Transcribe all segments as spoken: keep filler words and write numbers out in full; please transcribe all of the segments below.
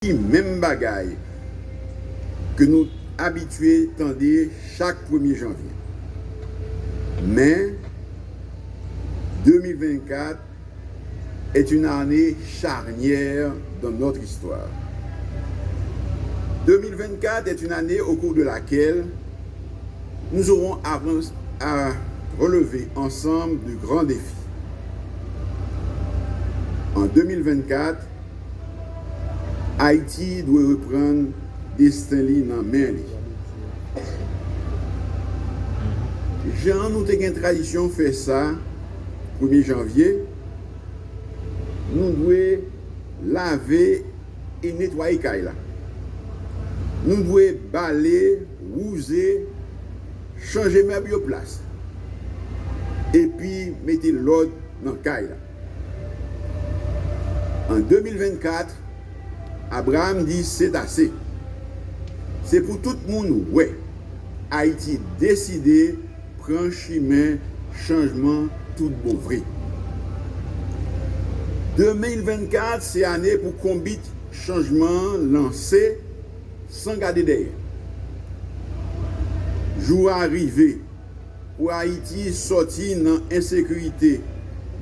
menm bagay ke nou abitye tande chak premye janvye. Men, de mil vennkat est une année charnière dans notre histoire. De mil vennkat est une année au cours de laquelle nous aurons à, à relever ensemble de grands défis. En de mil vennkat, Ayiti dwe reprann desten li nan men li. Jan nou te gen tradisyon fè sa premye janvye, nou dwe lave e netwaye kay la. Nou dwe bale, wouze, chanje mèb yo plas, epi mete lòd nan kay la. An de mil vennkat, Abraham di se ase. Se pou tout moun wè Ayiti deside pran chimen chanjman tout bon vre. De mil vennkat se ane pou konbit chanjman an lanse san gade dèyè. Jou a rive pou Ayiti sòti nan ensekirite,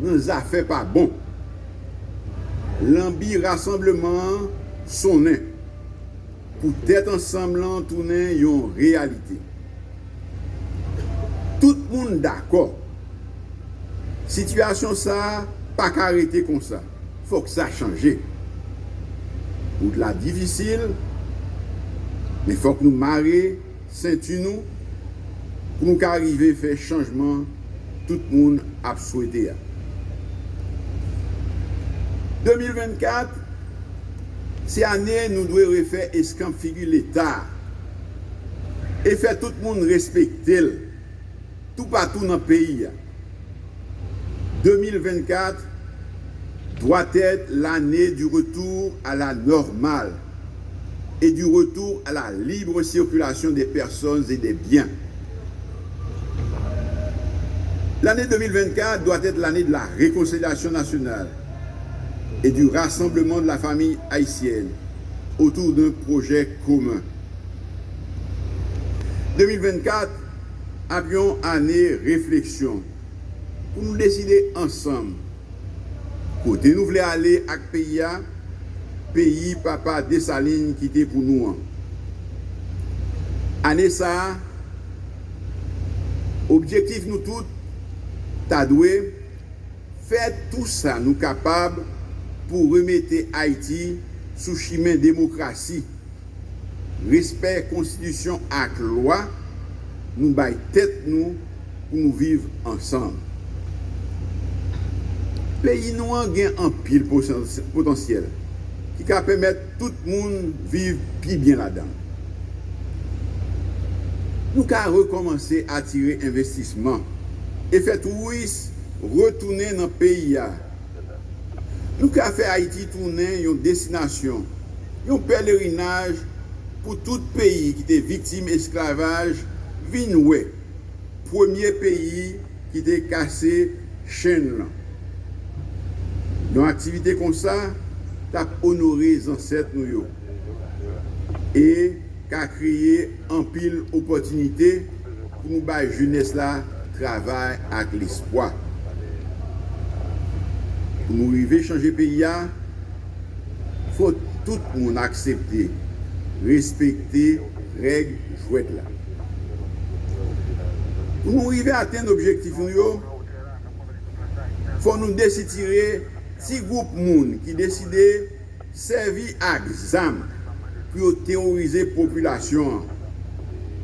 nan zafè pa bon. Lanbi rasanbleman an sonnen pou tèt ansanm lan tounen yon reyalite. Tout moun dakò. Sitiyasyon sa a pa ka rete konsa. Fòk sa chanje. Wout la difisil, men fòk nou mare senti nou pou nou ka rive fè chanjman tout moun ap swete a. De mil vennkat se ane nou dwe refè eskanp figi Leta a e fè tout moun respekte l toupatou nan peyi a. De mil vennkat doit être l'année du retour à la normale et du retour à la libre circulation des personnes et des biens. L'année de mil vennkat doit être l'année de la réconciliation nationale et du rassemblement de la famille haïtienne autour d'un projet commun. De mil vennkat ap yon ane refleksyon pou nou deside ansanm kote nou vle ale ak peyi a, peyi Papa Desalin kite pou nou an. Ane sa a, objektif nou tout ta dwe fè tou sa nou kapab pou remete Ayiti sou chimen demokrasi, respè konstitisyon ak lwa nou bay tèt nou pou nou viv ansanm. Peyi nou an gen anpil potans- potansyèl ki ka pèmèt tout moun viv pi byen ladan l. Nou ka rekòmanse atire envestisman e fè touris retounen nan peyi a. Nou ka fè Ayiti tounen yon destinasyon, yon pelerinaj pou tout peyi ki te viktim esklavaj vin wè premye peyi ki te kase chenn lan. Yon aktivite konsa t ap onore zansèt nou yo e ka kreye anpil opòtinite pou nou bay jenès la travay ak lespwa. Pou nou rive chanje peyi a, fò tout moun aksepte, respekte règ jwèt la. Pou nou rive atenn objektif nou yo, fò nou desitire ti gwoup moun ki deside sèvi ak zam pou yo teworize popilasyon an,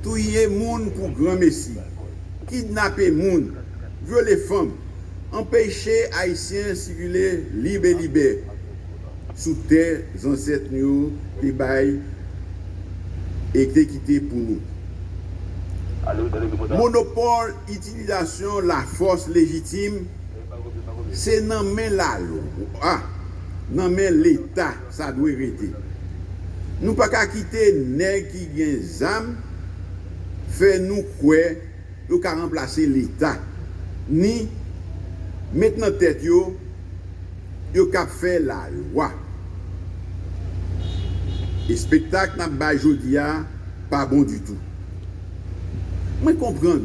touye moun pou granmesi, kidnape moun, vyole fanm, anpeche Ayisyen sikile lib e libè sou tè zansèt nou yo te bay e te kite pou nou. Monopòl itilizasyon lafòs lejitim se nan men lalwa, nan men Leta sa dwe rete. Nou pa ka kite nèg ki gen zam fè nou kwè yo ka ranplase Leta, ni met nan tèt yo yo k ap fè lalwa. Espektak n ap bay jodi a pa bon ditou. Mwen konprann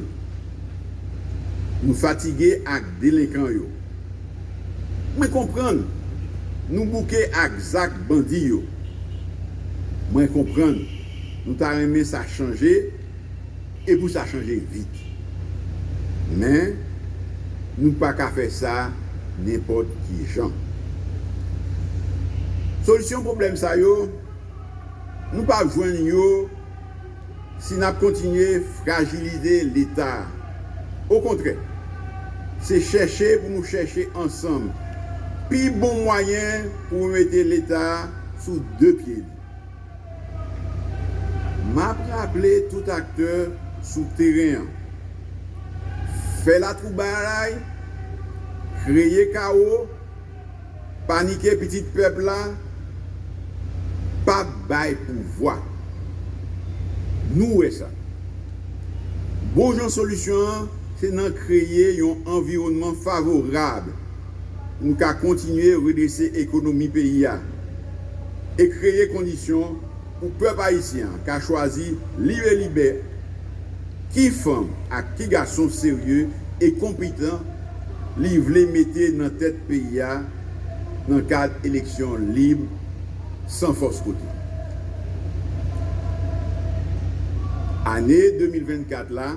nou fatige ak delenkan yo. Mwen konprann nou bouke ak zak bandi yo. Mwen konprann nou ta renmen sa chanje e pou sa chanje vit. Men, nou pa ka fè sa nenpòt ki jan. Solisyon pwoblèm sa yo, nou p ap jwenn yo si n ap kontinye frajilize Leta a. Okontrè, se chèche pou nou chèche ansanm pi bon mwayen pou remete Leta a sou de pye li. M ap raple tout aktè sou teren an, fè latwoubalay, kreye kawo, panike pitit pèp la, p ap bay pouvwa. Nou wè sa. Bon jan solisyon an, se nan kreye yon anviwònman favorab pou nou ka kontinye redrese ekonomi peyi a e kreye kondisyon pou pèp ayisyen an ka chwazi lib e libè ki fanm ak ki gason serye e konpetan li vle mete nan tèt peyi a nan kad eleksyon lib, san fòs kote. Ane de mil vennkat la,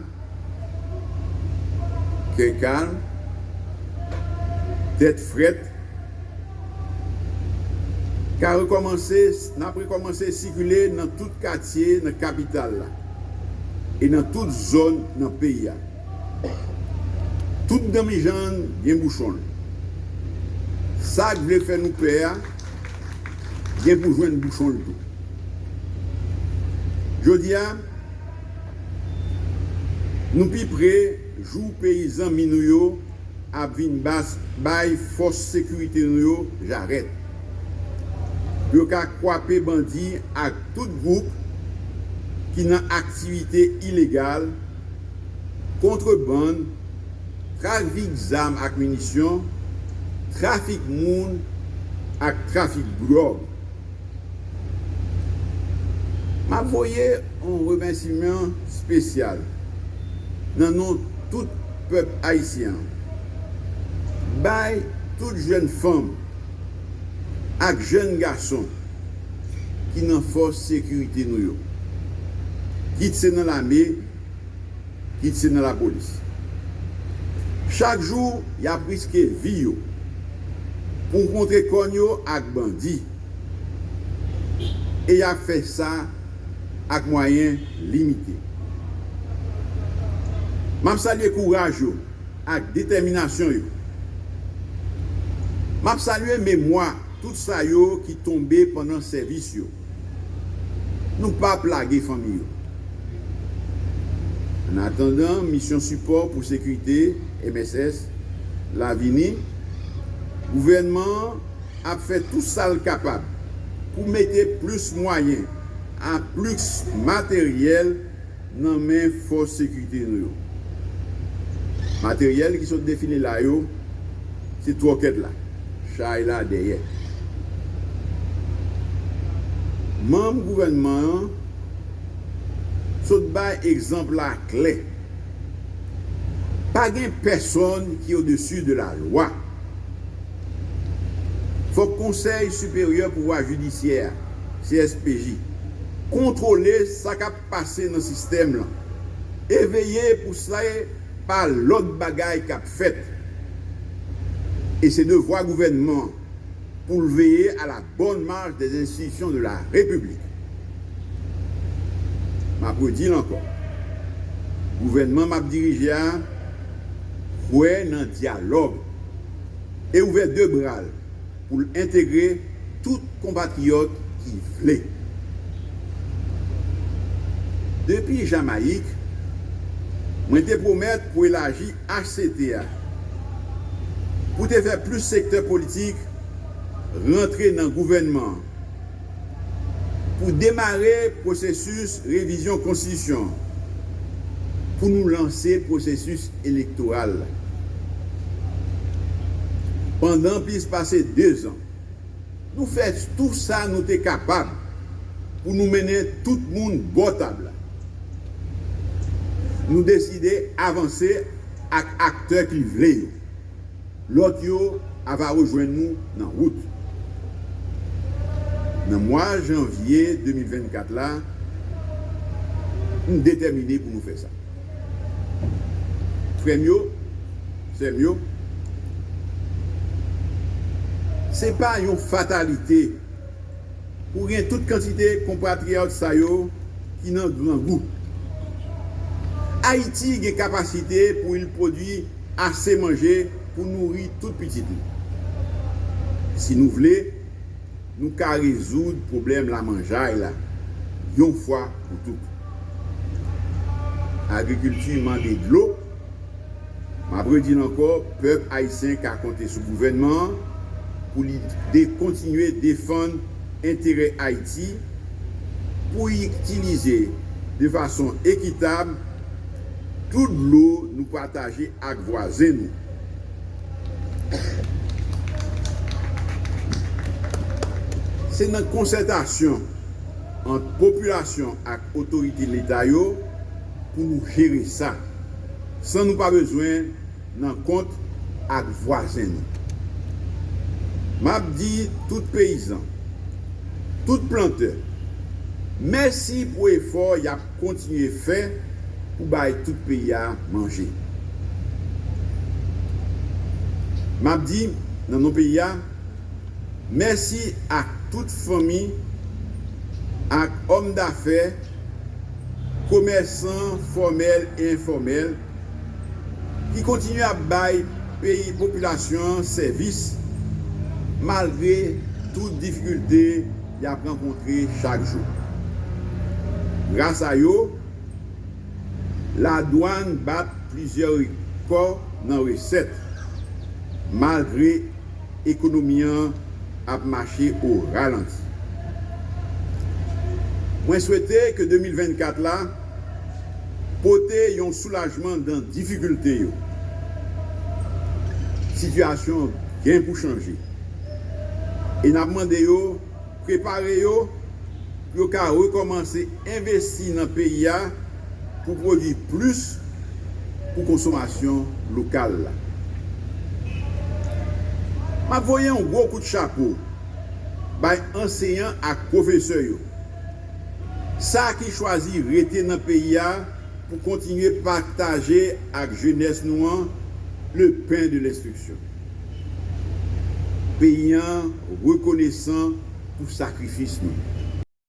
kè kalm, tèt frèt, ka rekòmanse, n ap rekòmanse sikile nan tout katye nan kapital la e nan tout zòn nan peyi a. Tout danmijann gen bouchon l. Sa k vle fè nou pè a gen pou jwenn bouchon l tou. Jodi a, nou pi pre jou peyi zanmi nou yo ap vin bas bay fòs sekirite nou yo jarèt pou yo ka kwape bandi ak tout gwoup ki nan aktivite ilegal, kontrebann, trafik zam ak minisyon, trafik moun ak trafik dwòg. M ap voye yon remèsiman espesyal nan non tout pèp ayisyen an bay tout jèn fanm ak jèn gason ki nan fòs sekirite nou yo, kit se nan lame, kit se nan lapolis. Chak jou, y ap riske vi yo pou kontre kòn yo ak bandi, e y ap fè sa ak mwayen limite. M ap salye kouraj yo ak detèminasyon yo. M ap salye memwa tout sa yo ki tonbe pandan sèvis yo. Nou p ap lage fanmi yo. Annatandan Misyon Sipò pou Sekirite, M S S, la vini, gouvènman an ap fè tou sa l kapab pou mete plis mwayen ak plis materyèl nan men fòs sekirite nou yo. Materyèl ki sot defile la yo, se twòkèt la, chay la dèyè. Manm gouvènman an sot bay egzanp la klè. Pa gen pèsonn ki odesi de la lwa. Fòk Konsèy Siperyè Pouvwa Jidisyè a, C S P J, kontwole sa k ap pase nan sistèm lan e veye pou se pa lòt bagay k ap fèt. E se devwa gouvènman an pou l veye à la bonne marche des institutions de la République. M ap redi l ankò. Gouvènman m ap dirije a kwè nan dyalòg e ouvè de bra l pou l entegre tout konpatriyòt ki vle. Depi Jamayik, mwen te pwomèt pou elaji H C T a, pou te fè plis sektè politik rantre nan gouvènman an, pou demare pwosesis revizyon konstitisyon an, pou nou lanse pwosesis elektoral la. Pandan plis pase dezan, nou fè tou sa nou te kapab pou nou mennen tout moun bò tab la. Nou deside avanse ak aktè ki vle yo. Lòt yo ava rejwenn nou nan wout. Nan mwa janvye de mil vennkat la, m detèmine pou nou fè sa. Frè m yo, sè m yo, se pa yon fatalite pou gen tout kantite konpatriyòt sa yo ki nan grangou. Ayiti gen kapasite pou l pwodui ase manje pou nouri tout pitit li. Si nou vle, nou ka rezoud pwoblèm lamanjay la yon fwa pou tout. Agrikilti mande dlo. M ap redi l ankò, pèp ayisyen ka konte sou gouvènman an pou li de kontinye defann enterè Ayiti, pou itilize de fason ekitab tout dlo nou pataje ak vwazen nou. Se nan konsètasyon ant popilasyon ak otorite Leta yo pou nou jere sa, san nou pa bezwen nan kont ak vwazen nou. M ap di tout peyizan, tout plantè, mèsi pou efò y ap kontinye fè pou bay tout peyi a manje. M ap di, nan non peyi a, mèsi ak tout fanmi, ak òm dafè, komèsan fòmèl e enfòmèl, ki kontinye ap bay peyi, popilasyon an sèvis, malgre tout difikilte y ap rankontre chak jou. Gras a yo, ladwàn bat plizyè rekò nan resèt, malgre ekonomi an ap mache o ralanti. Mwen swete ke de mil vennkat la pote yon soulajman nan difikilte yo. Sitiyasyon gen pou chanje. E n ap mande yo prepare yo pou yo ka rekòmanse envesti nan peyi a pou pwodui plis pou konsomasyon lokal la. M ap voye yon gwo kout chapo bay anseyan ak pwofesè yo, sa ki chwazi rete nan peyi a pou kontinye pataje ak jenès nou an le pain de l'instruction. Peyi an rekonesan pou sakrifis nou.